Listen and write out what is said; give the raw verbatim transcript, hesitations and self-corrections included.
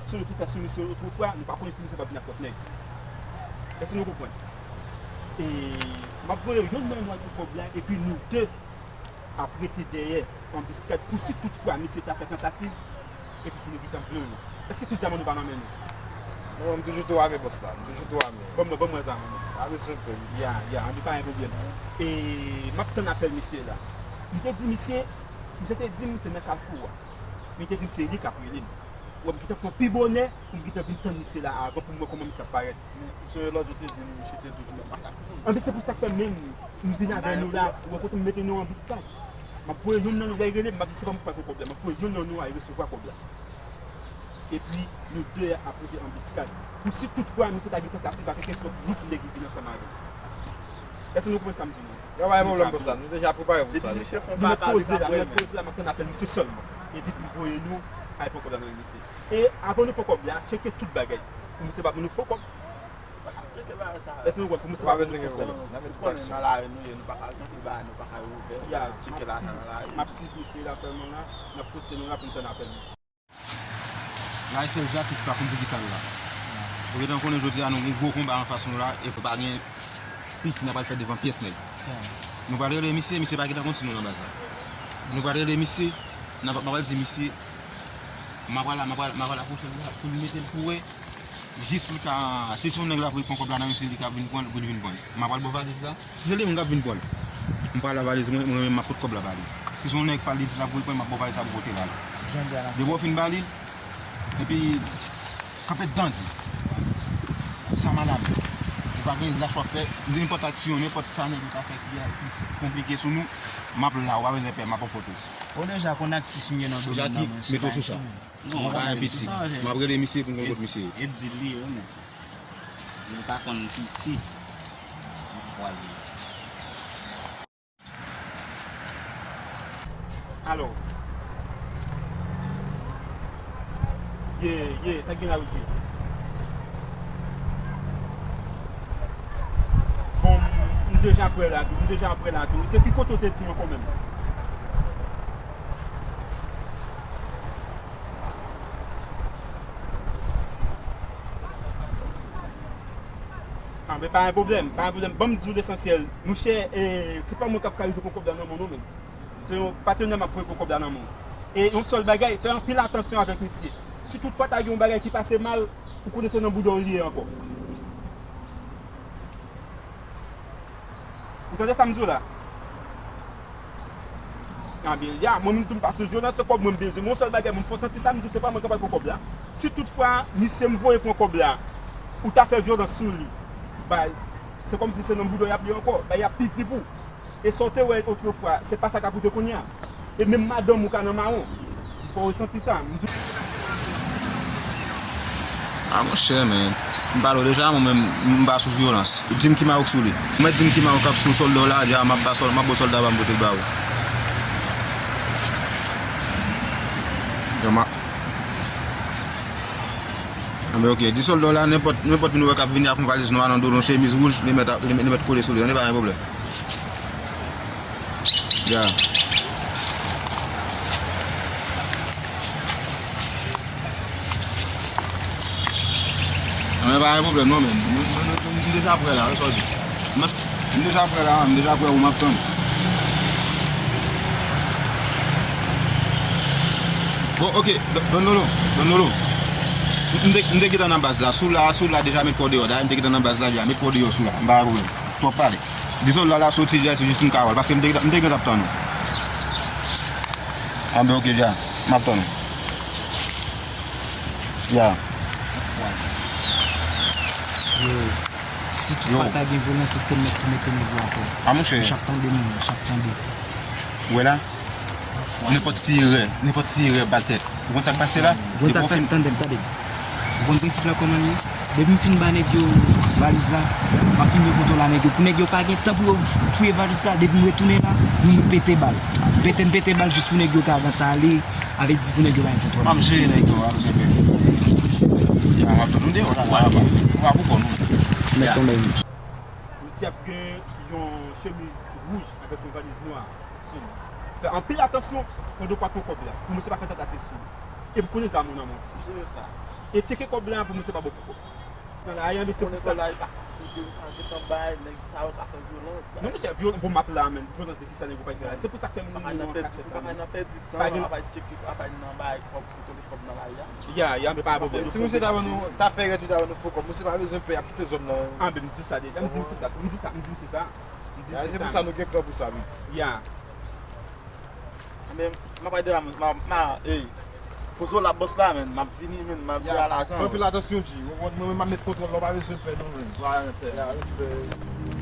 Sou nou te fè sou misye otrefwa, nou pa konnen si misye pa vin ak lòt nèg. Èske nou konprann? E m ap voye youn nan nou al pran kòb la, epi nou de ap rete dèyè anbiskad pou si toutfwa misye ta fè tantativ, epi pou nou gentan pran li. Èske tout zam nou pa nan men nou? Non, m toujou tou ame bòs la, m toujou tou ame. Ban m, ban m wè zam nou. Pa bezwen pè. Ya, ya, ann pa gen pwoblèm. E m ap tann apèl misye la. M te di misye, misye te di m se nan Kafou a. Li te di m se li k ap rele m. Wè, m gentan pran pi bonè pou m gentan vin tann misye la avan pou m wè kòman misye ap parèt. Men, se lòt yo te di m, misye te toujou nan makak. Anben, se pou sa k fè menm m vin avè nou la, ou wè kote m mete nou anbiskad. M ap voye youn nan nou, lè l rele m, m ap di se pa mwen k pral pran kòb la, m ap voye youn nan nou al resevwa kòb la. Epi, nou de ap rete anbiskad. Pou si toutfwa misye ta gen tantativ ak kèlkesòt lòt nèg ki vin ansanm avè l. Èske nou konprann sa m di nou? Yo, pa gen pwoblèm, bòs la. Nou deja prepare pou sa deja. Depi misye fè yon batay, li pa premye. Nou mèt poze la, nou mèt poze la, m ap tann apèl misye sèlman. Epi pou voye nou al pran kòb la nan men misye. E avan nou pran kòb la, tcheke tout bagay. Pou misye pa ban nou fo kòb. Tcheke bagay sa. Èske nou konprann? Pou misye pa ban nou fo kòb. Ou konnen nan lari nou ye, nou pa ka konte bagay, nou pa ka ouvè. Ya, tcheke lajan nan lari. M ap swiv misye la sèlman la, n ap poste nou la pou n tann apèl misye. La, e sèl Jacques ki pa konn poukisa l la. Ou gentan konnen jodi a nou gen gwo konba anfas nou la, e pa gen piti n ap al fè devan pyès nèg. Nou pral rele misye, misye pa gentan konn si nou nan baz la. Nou pral rele misye, n ap, m ap pral di misye, m ap pral, m ap pral, m ap pral apwoche l la pou l mete l pou wè, jis pou l ka, si se yon nèg la pou l pran kòb la nan men misye, li ka vin pran l, pou l vin pran l. M ap pral ba w valiz la. Si se li menm k ap vin pran l, m pral la valiz mwen, mwen menm m ap pot kòb la ba li. Si se yon nèg pa l li di l ap voye pran l, m ap ba w valiz la pou pote ba li. Depi w fin ba li, epi kanpe dan di. Sa madanm. Ou pa gen lach w ap fè, nenpòt aksyon, nenpòt sa nèg yo ka fè ki ap plis konplike sou nou, m ap la, ou pa bezwen pè, m ap fè foto. Ou deja konn aktis m ye nan domèn nan, mwen se pa yon timoun. Non, pa gen piti. M ap rele misye pou m konn kot misye ye. E di l li ye, wi, men. Di l pa konn piti. Vwale. Alò. Ye, ye, sa k gen la, wi, ye. Bon, m, m deja prè la tou, m deja prè la tou. Se ki kote w te di m ankò menm? Anben, pa gen pwoblèm, pa gen pwoblèm. Ban m di w lesansyèl. Mouche, e, se pa mwen k ap ka rive pran kòb la nan men w non menm. Se yon patnè m ap voye pran kòb la nan men w. E yon sèl bagay, fè anpil atansyon avèk misye. Si toutfwa ta gen yon bagay ki pase mal, ou konnen se nan bouda w li ye ankò. Ou tande sa m di w la? Anben, ya, mwen menm tou m pa sou vyolans, se kòb mwen m bezwen. Men yon sèl bagay, mwen fò w santi sa m di w, se pa mwen k ap al pran kòb la. Si toutfwa, misye m voye pran kòb la, ou ta fè vyolans sou li, baz, se kòmsi se nan bouda w y ap li ankò, bay ap pi di pou w. E sa w te wè otrefwa, se pa sa k ap rive kounye a. E menm madanm ou ka nan mawon. Fò w santi sa. M di. Ah, monchè, men. M pale w deja, mwen menm, m pa sou vyolans. Di m ki mawon k sou li. Ou mèt di m ki mawon k ap sou sòlda w la, deja m ap ba sòl-, m ap ba w sòlda pa m pote l ba ou. Yo, ma. Anben, oke. Di sòlda w la, nenpòt, nenpòt moun ou wè k ap vini ak yon valiz nwa nan do l, yon chemiz wouj, li mèt, li mèt kole sou li. Anben, pa gen pwoblèm. Ya. Anben, pa gen pwoblèm non, men. Nou, nou, nou, nou, nou deja prè la, wè sa w di. M, m deja prè la, m deja prè, ou m ap tann. Bon, oke, Don, Don Lolo, Don Lolo. M, m te, m te gentan nan baz la. Sou la, sou la deja met kò deyò. Dayè, m te gentan nan baz la deja. Met kò deyò sou la. M pa gen pwoblèm. Twòp pale. Di sòlda la soti dirèk jis m ka wè l, paske m te, m te gentan ap tann ou. Anben, oke, dja. M ap tann ou. Ya. Yo, si toutfwa ta gen vyolans, èske m mèt tou mete nèg yo atè? A, monchè. Chak tande moun, chak tande. Ou wè la? Nenpòt ti erè, nenpòt ti erè ba tèt. Ou konn sa k pase la? Ou konn sa k fè? Tande m, tande m. Ou konn prensip la kòman l ye? Depi m fin ba nèg yo valiz la, m ap fin gen kontwòl a nèg yo. Pou nèg yo pa gen tan pou yo fouye valiz la, depi m retounen la, nou, nou pete bal. Pete, m pete bal jis pou nèg yo ka gentan ale, avèk di pou nèg yo pa gen kontwòl. M ap jere nèg yo, m ap jere nèg yo. Ya, m ap tann ou deyò la, la, la, la, pou kò nou. Nèg tonbe. Misye ap gen yon chemiz wouj avèk yon valiz nwa sou li. Fè anpil atansyon pandan w pa pran kòb la, pou misye pa fè tantativ sou ou. E m konnen zam ou nan men w. Jere sa. E tcheke kòb la pou mwen se pa bon pou kòb. Nan la, ayan, men se pou sa. La, e pa fasil, yo ka gentan bay, nèg sa yo ka fè vyolans. Non, monchè, vyolans, bon, m ap la, men vyolans de ki sa nèg ou pa gen la. Se pou sa k fè m Pa ka nan pèdi, pa ka nan pèdi tan, ap al tcheke, ap al nan bay kòb, pou konnen kòb nan la, ya. Ya, ya, men pa pwoblèm. Si misye ta ban nou, ta fè rèd, li ta ban nou fo kòb, misye pa bezwen pè, ap kite zòn nan. Ah, ben, m di sa deja, m di se sa, m di sa, m di se sa. M di Ya, se se pou sa. Sa nou gen kòb pou sa, piti. Ya. Men, m ap bay de la, m ap, m ap, ey, poze w la, bòs la, men, m ap vini, men, m ap vini a lajan. Fè anpil atansyon, G. Mwen, mwen, mwen, m ap met kontwòl la, w pa bezwen pè, non, men. Vwala, pè. Ya, respè.